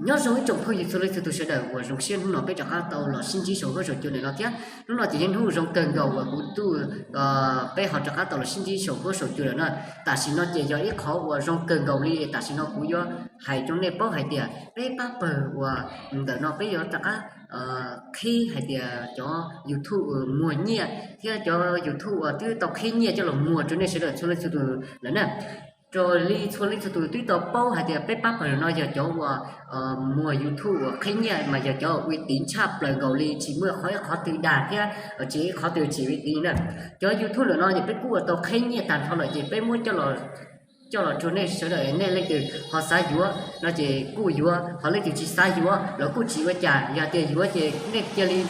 Nyob zoo ib tsoom phooj ywg txhua leej txhua tus sawv daws uas zoo siab hnub no peb rov qab tau los sib ntsib saum huab saum cua ntawm no thiab. Hnub no ces yog hnub zoo kawg nkaus uas kuv tuaj, peb ho rov qab tau los sib ntsib saum huab saum cua lawm na. Tam sim no ces yog ib qhov uas zoo kawg nkaus li, tam sim no kuv yuav hais rau nej paub hais tias peb pab pawg uas ntawm no peb yuav rov qab qhib hais tias cov YouTube muag nyiaj thiab cov YouTube uas twb tau qhib nyiaj coj los muag rau nej sawv daws txhua leej txhua tus lawm na. Raws li txhua leej txhua tus twb tau paub hais tias peb pab pawg no yog cov uas muag YouTube uas qhib nyiaj mas yog cov uas uy tín tshaj plaws nkaus li, tsis muaj qhov ib qhov twg dag thiab tsis ib qhov twg tsis uy tín na. Cov YouTube lawm no ces peb kuj ua tau qhib nyiaj tag nrho lawm ces peb muab coj los rau nej sawv daws, nej leej twg ho xav yuav no ces kuj yuav, ho leej twg tsis xav yuav los kuj tsis ua cas. Yog tias yuav ces nej cia li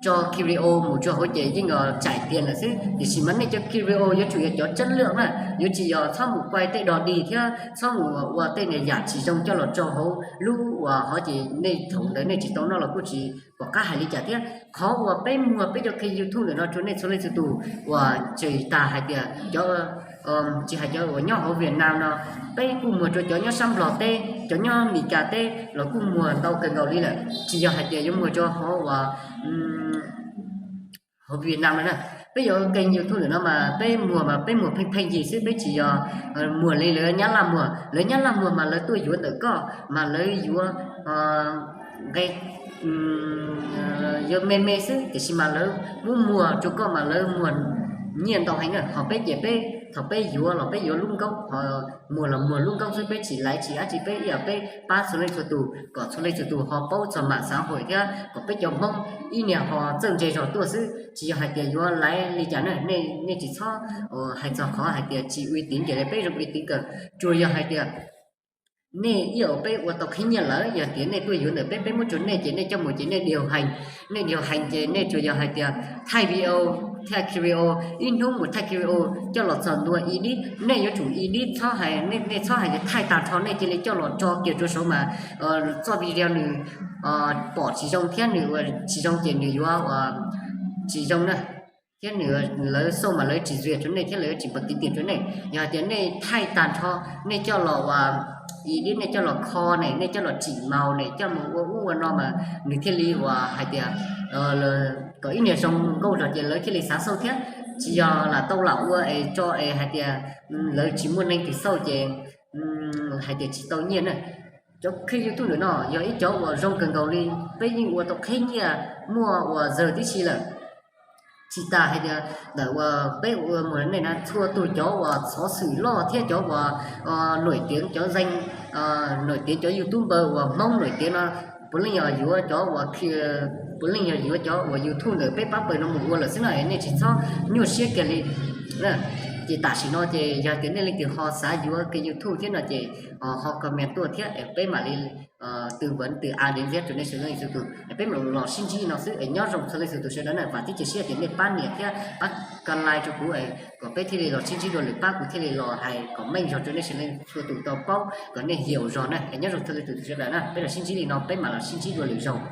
tso ki video mus rau hauv ces yeej tsaim tias lawm xwb. Tiam sis mas nej cov ki video yuav tsum yog cov tseeb lwj na, yuav tsis yog txhob mus quay tej dog dig thiab txhob mus ua tej niag yam tsis zoo coj los rau hauv lub uas hov ces nej thaum ntawd nej tsis tau noj los kuj tsis pom qab hais li cas thiab. Qhov uas peb muag peb cov kênh YouTube ntawm no rau nej txhua leej txhua tus uas tsis tas hais tias cov, tsis hais cov uas nyob hauv Vietnam no, peb kuj muag rau cov nyob sab Nplog teb, cov nyob Meskas teb los kuj muag ntau kawg nkaus li lawm, tsis yog hais tias yuav muag rau hauv uas hauv Vietnam no na. Peb yuav kênh YouTube ntawm no mas peb muag mas peb muag pheej pheej yig xwb, peb tsis yog muag li lawv Nyab Laj muag. Lawv Nyab Laj muag mas lawv tuaj yuav ntawm koj mas lawv yuav nqe yuav me me xwb, tiam sis mas lawv muab muag rau koj mas lawv muag nyiaj ntau heev na. Ho peb ces peb thaum peb yuav los peb yuav lub nkauj, ho muag los muag lub nkauj xwb, peb tsis laiv tsis dab tsi, peb ib yam peb pab txhua leej txhua tus kom txhua leej txhua tus ho paub txog mam xav hais thiab kom peb cov Hmoob ib niag ho txawj ntse zog tuaj xwb, tsis yog hais tias yuav laiv li cas na. Nej tsis txhob hais txog qhov hais tias tsis uy tín, ces peb zoo uy tín kawg, tsuas yog hais tias nej ib yam peb ua tau qhib nyiaj lawm, yog tias nej tuaj yuav ntawm peb, peb muab rau nej ces nej coj mus ces nej điều hành, nej điều hành ces nej tsuas yog hais tias thaij video, thaij ki video, ib hnub mus thaij ki video coj los txog ntua edit, nej yuav tsum edit, txhob hais, nej txhob hais tias thaij tag nrho nej cia li coj los tso kiag rau saud mas txoj video nws pom tsis zoo thiab nws ua tsis zoo ces nws yuav ua tsis zoo na, thiab nws, lawv xauj mas lawv tsis duyệt rau nej thiab lawv tsis npam tiv tiag rau nej. Yog hais tias nej thaij tag nrho, nej coj los ua edit, nej coj los kho ne, nej coj los tsim màu ne, coj mus ua ub ua no mas nws thiaj li ua hais tias kom ib niag zoo nkauj zog ces lawv thiaj li xav xauj thiab. Tsis yog lam tau lam ua es tso es hais tias lawv tsis muaj neeg twg xauj ces hais tias tsis tau nyiaj na. Cov kênh YouTube ntawm no yog ib cov uas zoo kawg nkaus li, peb yeej ua tau qhib nyiaj muaj uas zawg tib si lawm. Tsis tas hais tias ntawm uas peb ua muag nej na, txhua tus cov uas xov xwm loj thiab cov uas nổi tiếng, cov danh nổi tiếng, cov YouTuber uas Hmoob nổi tiếng no, puav leej yog yuav cov uas, puav leej yog yuav cov uas YouTube ntawm peb pab pawg no mus ua lawm xwb no, nej tsis txhob nyuaj siab kiag li. Ces tam sim no ces yog tias nej leej twg ho xav yuav kênh YouTube thiab no ces ho comment tuaj thiab peb mam li tư vấn từ A đến Z rau nej sawv daws txhua tus, peb mam los sib ntsib no xwb. Nyob zoo txhua leej txhua tus sawv daws na, vam thiab cia siab tias nej pab nias thiab pab like rau kuv kom peb thiaj li los sib ntsib dua lwm pab, kuv thiaj li los hais kom meej zog rau nej sawv daws txhua tus tau paub kom nej hiểu zog na. Nyob zoo txhua leej txhua tus sawv daws na, peb los sib ntsib li no, peb mam los sib ntsib dua lwm zaug.